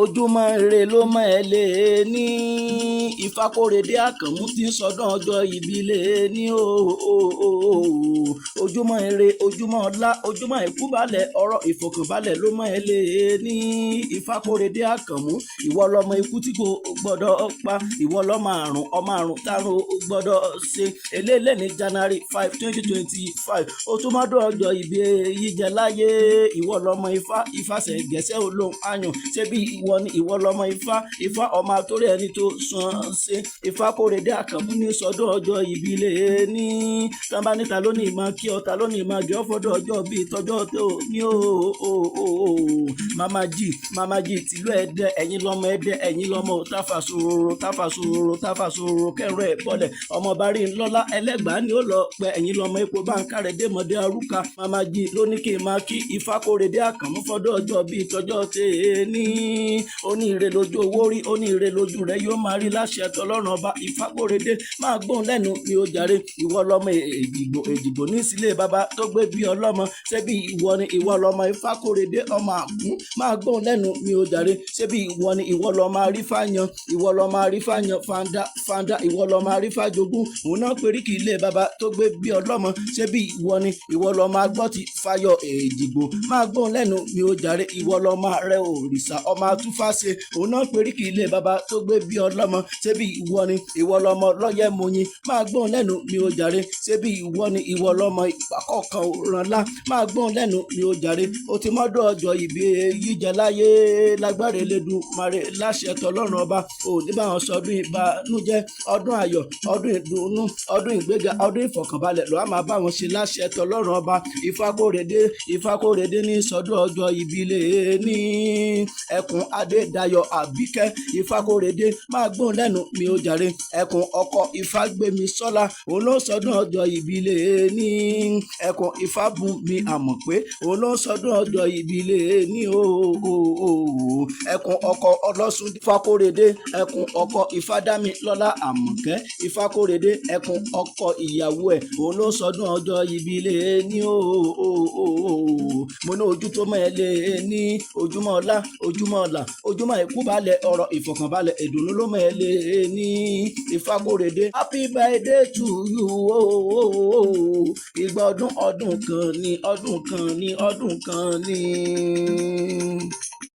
Ojúmọ́ ire ló mọ́ ẹ lé ní. Ìfakóredé Àkànmú tí ń sọdún ọjọ́ ìbí lé ní o. Ojúmọ́ ire, ojúmọ́ ọlá, ojúmọ́ ìkúbalẹ̀ ọ̀rọ̀ ìfọ̀kànbalẹ̀ ló mọ́ ẹ lé ní. Ìfakóredé Àkànmú, ìwọ lọmọ ikú tí kò gbọ́dọ̀ pa, ìwọ lọmọ àrùn, ọmọ àrùn tárùn ò gbọ́dọ̀ ṣe. Eléyìí ní January 5, 2025. Ó tún mọ́dún ọjọ́ ìbí yíjẹ láyé. Ìwọ lọmọ Ifá, Ifáṣẹ̀ gẹ̀ẹ́sẹ̀ olóhùn ayùn. Ṣé bí ìwọ ni ìwọ lọmọ Ifá, Ifá ọmọ àtòrí ẹni tó sàn ṣe. Ìfakóredé Àkànmú ní sọdún ọjọ́ ìbí lé ní. Tánbá níta ló ní ìmọ̀ kí ọ, ta ló ní ìmọ̀ gẹ́ ọ́fọ́dọ̀ ọjọ́ bíi tọjọ́ tó ní o. Mama G, Mama G tìlú Ẹdẹ, ẹ̀yin lọmọ Ẹdẹ, ẹ̀yin lọmọ táfàsóró táfàsóró táfàsóró kẹrọ ẹ̀ bọ́lẹ̀, ọmọ bá rí ńlọ́lá ẹlẹ́gbàá ni ó lọ pẹ, ẹ̀yin lọmọ epo bá ń kárẹ̀ dé mọ̀dé arúkà. Mama G ló ní kí n máa kí Ìfakóredé Àkànmú fọ́dọ̀ ọjọ́ bíi tọjọ́ tèé ní. Oníire lójú owó rí, oníire lójú rẹ yóò máa rí láṣẹ tọlọ́run ọba. Ìfakóredé, máa gbóhùn lẹ́nu mi ó jàre. Ìwọ lọmọ Èjìgbò, Èjìgbò ní sílé baba tó gbé bí ọlọ́mọ. Ṣé bí ìwọ ni ìwọ lọmọ Ìfakóredé ọmọ àkún? Máa gbóhùn lẹ́nu mi ó jàre. Ṣé bí ìwọ ni ìwọ lọmọ arífáyan, ìwọ lọmọ arífáyan fanda fanda, ìwọ lọmọ arífájogún, òun náà períkì ilé baba tó gbé bí ọlọ́mọ. Ṣé bí ìwọ ni ìwọ lọmọ agbọ́ ti fayọ Èjìgbò? Máa gbóhùn lẹ́nu mi ó jàre. Ìwọ lọmọ rẹ òrìṣà ọmọ atúfáṣe, òun náà períkì ilé baba tó gbé bí ọlọ́mọ. Ṣé bí ìwọ ni ìwọ lọmọ lọ́yẹ̀ moyin? Máa gbóhùn lẹ́nu mi ó jàre. Ṣé bí ìwọ ni ìwọ lọmọ ìpàkọ́kan òrànlá? Máa gbóhùn lẹ́nu mi ó jàre. Ó ti mọ́dún ọjọ́ ìbí yíjẹ láyé lágbára Elédùmarè láṣẹ tọlọ́run ọba. Ò ní bá wọn sọdún ìbànújẹ́, ọdún ayọ̀, ọdún ìdùnnú, ọdún ìgbéga, ọdún ìfọ̀kànbalẹ̀ ló á máa bá wọn ṣe láṣẹ tọlọ́run ọba. Ìfakóredé, Ìfakóredé ní sọdún ọjọ́ ìbílẹ̀ ní. Ẹkùn Adédayọ̀ Àbíkẹ́ Ìfakóredé, máa gbóhùn lẹ́nu mi ó jàre. Ẹkùn ọkọ Ìfágbémi Sọ́lá, òun ló sọdún ọjọ́ ìbílẹ̀ ní. Ẹkùn Ìfábùnmi àmọ̀ pé òun ló sọdún ọjọ́ ìbílẹ̀ ní o. Ẹkùn ọkọ Ọlọ́sùn Ìfakóredé, ẹkùn ọkọ Ìfádámilọ́lá Àmọ̀kẹ́ Ìfakóredé, ẹkùn ọkọ ìyàwó ẹ̀, òun ló sọdún ọjọ́ ìbílẹ̀ ní o. Mo ní ojú tó mọ́ ẹ lé ní, ojúmọ́ ọlá, ojúmọ́ ọlà, ojúmọ́ ìkúbalẹ̀ ọ̀rọ̀ ìfọ̀kànbalẹ̀ ìdùnnú ló mọ́ ẹ lé ní. Ìfakóredé, happy birthday to you o. Ìgbà ọdún ọdún kan ní, ọdún kan ní, ọdún kan ní.